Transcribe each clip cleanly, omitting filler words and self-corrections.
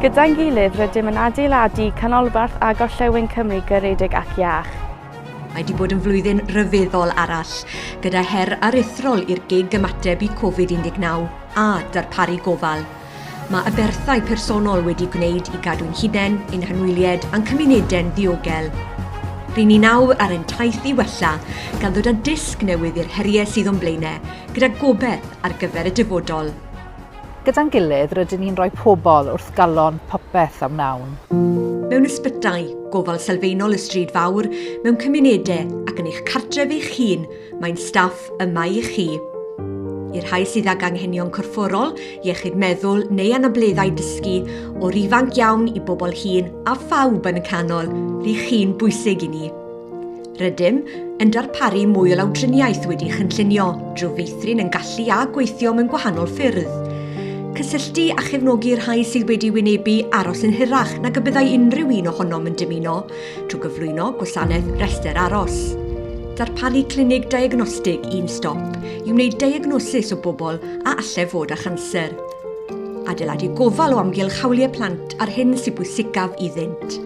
Gyda'n gilydd rydym yn adeiladu canolbarth a gorllewin Cymru garedig ac iach. Mae wedi bod yn flwyddyn ryfeddol arall, gyda her aruthrol i'r gig ymateb i Covid-19 a darparu gofal. Mae aberthau personol wedi gwneud i gadw'n hunain, ein hanwyliaid a'n cymunedau'n ddiogel. Ry'n ni nawr ar ein taith i wella, gan ddod â disg newydd i'r heriau sydd o'n blaenau, gyda gobaith ar gyfer y dyfodol. Gyda'n gilydd, rydyn ni'n rhoi pobl wrth galon popeth a wnawn. Mewn ysbytai, gofal sylfaenol y stryd fawr, mewn cymunedau ac yn eich cartref eich hun, mae'n staff yma i chi. I'r rhai sydd ag anghenion corfforol, iechyd meddwl neu anableddau dysgu, o'r ifanc iawn i bobl hŷn a phawb yn y canol, r'ych chi'n bwysig i ni. Rydym yn darparu mwy o lawdriniaeth wedi chynllunio drwy feithrin yn gallu a gweithio mewn gwahanol ffyrdd. Cysylltu a chefnogi'r rhai sydd wedi wynebu aros yn hirach nag y byddai unrhyw un ohonom yn dymuno trwy gyflwyno gwasanaeth rhestr aros. Darparu clinig diagnostig un stop i wneud diagnosis o bobl a allai fod â chanser. Adeiladu gofal o amgylch hawliau plant a'r hyn sydd bwysicaf iddynt.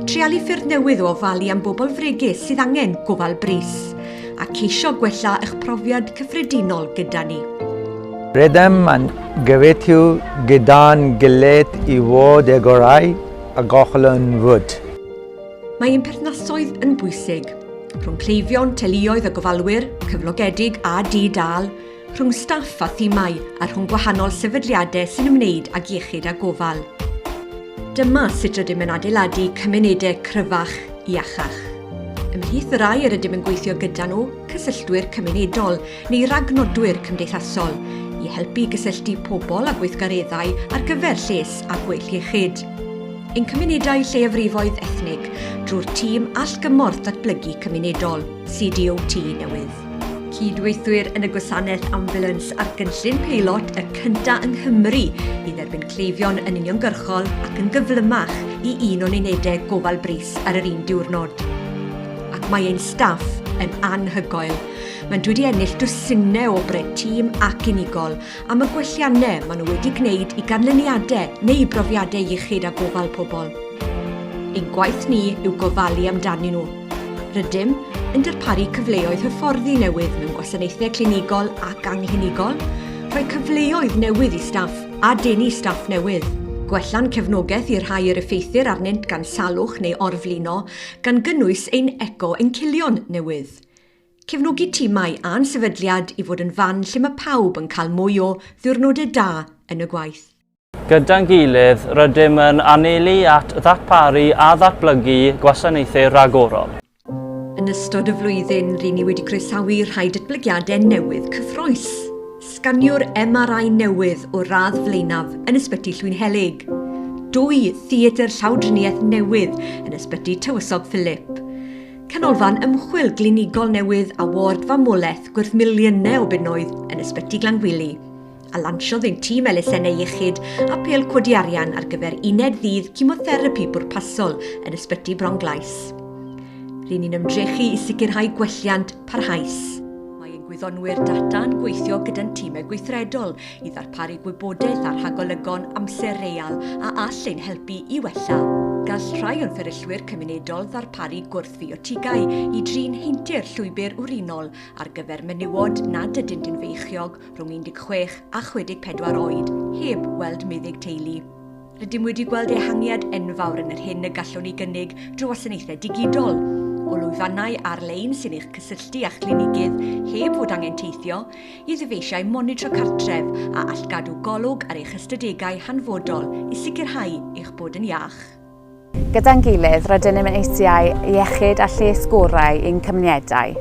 Treialu ffyrdd newydd o ofalu am bobl fregus sydd angen gofal brys, a ceisio gwella eich profiad cyffredinol gyda ni. Rydym yn gobeithio gyda'n gilydd i fod y gorau y gallwn fod. Mae ein perthnasoedd yn bwysig. Rhwng cleifion, teuluoedd a gofalwyr, cyflogedig a di-dâl, rhwng staff a thimau a rhwng gwahanol sefydliadau sy'n ymwneud ag iechyd a gofal. Dyma sut rydym yn adeiladu cymunedau cryfach, iachach. Ymhlith y rhai yr ydym yn gweithio gyda nhw, cysylltwyr cymunedol neu ragnodwyr cymdeithasol, i helpu i gysylltu pobl â gweithgareddau ar gyfer lles a gwell iechyd. Ein cymunedau lleiafrifoedd ethnig drwy'r tîm allgymorth datblygu cymunedol, CDOT, newydd. Cydweithwyr yn y gwasanaeth ambiwlans ar gynllun peilot y cyntaf yng Nghymru i dderbyn cleifion yn uniongyrchol ac yn gyflymach i un o'n unedau gofal brys ar yr un diwrnod. Ac mae ein staff yn anhygoel. Maent wedi ennill dwsinau o wobrau tîm ac unigol am y gwelliannau maen nhw wedi gwneud i ganlyniadau neu brofiadau iechyd a gofal pobl. Ein gwaith ni yw gofalu amdanyn nhw. Rydym yn darparu cyfleoedd hyfforddi newydd mewn gwasanaethau clinigol ac anghlinigol, rhoi cyfleoedd newydd i staff a denu staff newydd, gwella'n cefnogaeth i'r rhai yr effeithir arnynt gan salwch neu orflino, gan gynnwys ein eco-encilion newydd. Cefnogi timau a'n sefydliad i fod yn fan lle mae pawb yn cael mwy o ddiwrnodau da yn y gwaith. Gyda'n gilydd, rydym yn anelu at ddarparu a ddatblygu gwasanaethau rhagorol. Yn ystod y flwyddyn, ry'n ni wedi croesawu rhai datblygiadau newydd cyffrous. Sganiwr MRI newydd o'r radd flaenaf yn Ysbyty Llwynhelyg. Dwy theatr llawdriniaeth newydd yn Ysbyty Tywysog Philip. Canolfan ymchwil glinigol newydd a ward famolaeth gwerth miliynau o bunnoedd yn Ysbyty Glangwili. A lansiodd ein tîm elusennau iechyd apêl codi arian ar gyfer uned ddydd chemotherapi bwrpasol yn Ysbyty Bronglais. Ry'n ni'n ymdrechu i sicrhau gwelliant parhaus. Mae ein gwyddonwyr data'n gweithio gyda'n timau gweithredol i ddarparu gwybodaeth a rhagolygon amser real a all ein helpu i wella. Gall rhai o'n fferyllwyr cymunedol ddarparu gwrthfiotigau i drin heintiau'r llwybr wrinol ar gyfer menywod nad ydynt yn feichiog rhwng 16 a 64 oed heb weld meddyg teulu. Rydym wedi gweld ehangiad enfawr yn yr hyn y gallwn ei gynnig drwy wasanaethau digidol, o lwyfannau ar-lein sy'n eich cysylltu â'ch clinigydd heb fod angen teithio, i ddyfeisiau monitro cartref a all gadw golwg ar eich ystadegau hanfodol i sicrhau eich bod yn iach. Gyda'n gilydd, rydyn ni'n eisiau iechyd a lles gorau i'n cymunedau.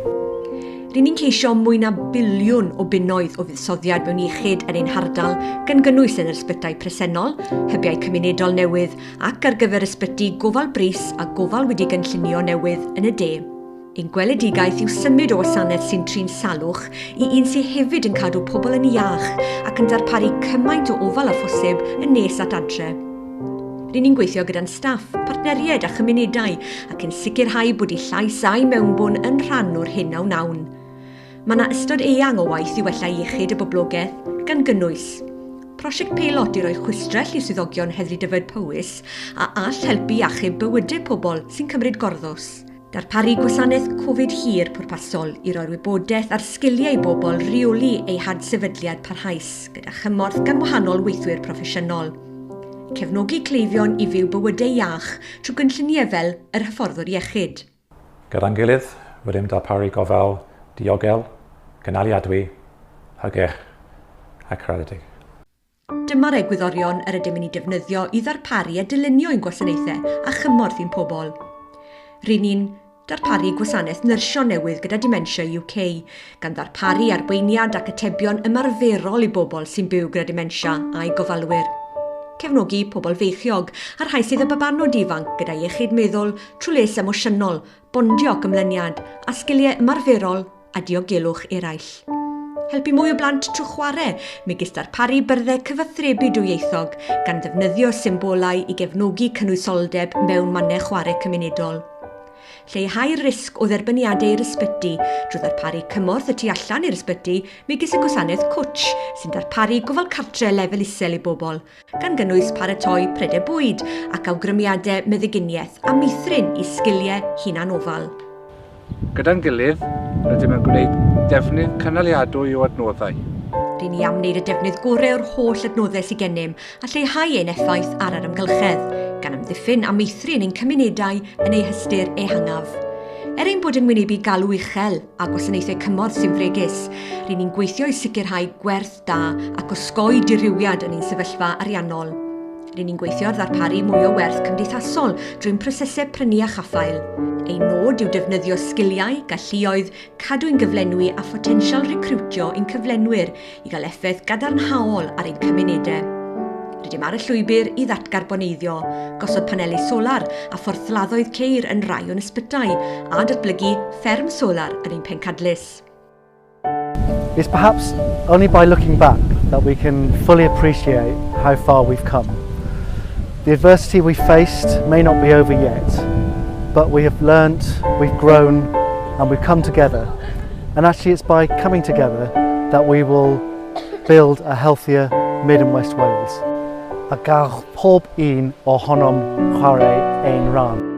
Ry'n ni'n ceisio mwy na biliwn o bunnoedd o fuddsoddiad mewn iechyd yn ein hardal, gan gynnwys yn yr ysbytai presennol, hybiau cymunedol newydd ac ar gyfer ysbyty gofal brys a gofal wedi gynllunio newydd yn y de. Ein gweledigaeth yw symud o wasanaeth sy'n trin salwch i un sydd hefyd yn cadw pobl yn iach ac yn darparu cymaint o ofal â phosib yn nes at adre. Ry'n ni'n gweithio gyda'n staff, partneriaid a chymunedau ac yn sicrhau bod eu llais a'u mewnbwn yn rhan o'r hyn a wnawn. Mae yna ystod eang o waith i wella iechyd y boblogaeth, gan gynnwys. Prosiect peilot i roi chwistrell i swyddogion Heddlu Dyfed Powys a all helpu i achub bywydau pobl sy'n cymryd gorddos. Darparu gwasanaeth Covid hir pwrpasol i roi'r wybodaeth a'r sgiliau i bobl reoli eu hadsefydliad parhaus gyda chymorth gan wahanol weithwyr proffesiynol. Cefnogi cleifion i fyw bywydau iach trwy gynlluniau fel yr hyfforddwr iechyd. Gyda'n gilydd, rydym darparu gofal diogel, cynaliadwy, hygyrch ac raddedig. Dyma'r egwyddorion yr ydym yn eu defnyddio i ddarparu a dylunio ein gwasanaethau a chymorth i'n pobl. Ry'n ni'n darparu gwasanaeth nyrsio newydd gyda Dementia UK, gan ddarparu arweiniad ac atebion ymarferol i bobl sy'n byw gyda dementia a'u gofalwyr. Cefnogi pobl feichiog a'r rhai sydd â babanod ifanc gyda iechyd meddwl trwy les emosiynol, bondio ac ymlyniad, a sgiliau ymarferol a diogelwch eraill. Helpu mwy o blant trwy chwarae, megis darparu byrddau cyfathrebu dwyieithog, gan ddefnyddio symbolau i gefnogi cynwysoldeb mewn mannau chwarae cymunedol. Lleihau'r risg o dderbyniadau i'r ysbyty drwy ddarparu cymorth y tu allan i'r ysbyty, megis y gwasanaeth Cwtsh, sy'n darparu gofal cartre lefel isel i bobl, gan gynnwys paratoi prydau bwyd ac awgrymiadau meddyginiaeth a meithrin i sgiliau hunanofal. Gyda'n gilydd, rydym yn gwneud defnydd cynaliadwy o adnoddau. Ry'n ni am wneud y defnydd gorau o'r holl adnoddau sydd gennym a lleihau ein effaith ar yr amgylchedd, gan amddiffyn a meithrin ein cymunedau yn eu hystyr ehangaf. Er ein bod yn wynebu galw uchel a gwasanaethau cymorth sy'n fregus, ry'n ni'n gweithio i sicrhau gwerth da ac osgoi dirywiad yn ein sefyllfa ariannol. Ry'n ni'n gweithio ar ddarparu mwy o werth cymdeithasol drwy'n prosesau prynu a chaffael. Ein nod yw defnyddio sgiliau, galluoedd, cadw ein gyflenwi a photensial recriwtio ein cyflenwyr i gael effaith gadarnhaol ar ein cymunedau. Rydym ar y llwybr i ddatgarboneiddio, gosod paneli solar a phorthladdoedd ceir yn rai o'n ysbytai a datblygu fferm solar yn ein pencadlys. It's perhaps only by looking back that we can fully appreciate how far we've come. The adversity we faced may not be over yet, but we have learnt, we've grown, and we've come together. And actually it's by coming together that we will build a healthier Mid and West Wales. A gall pob un ohonom chwarae ein rhan.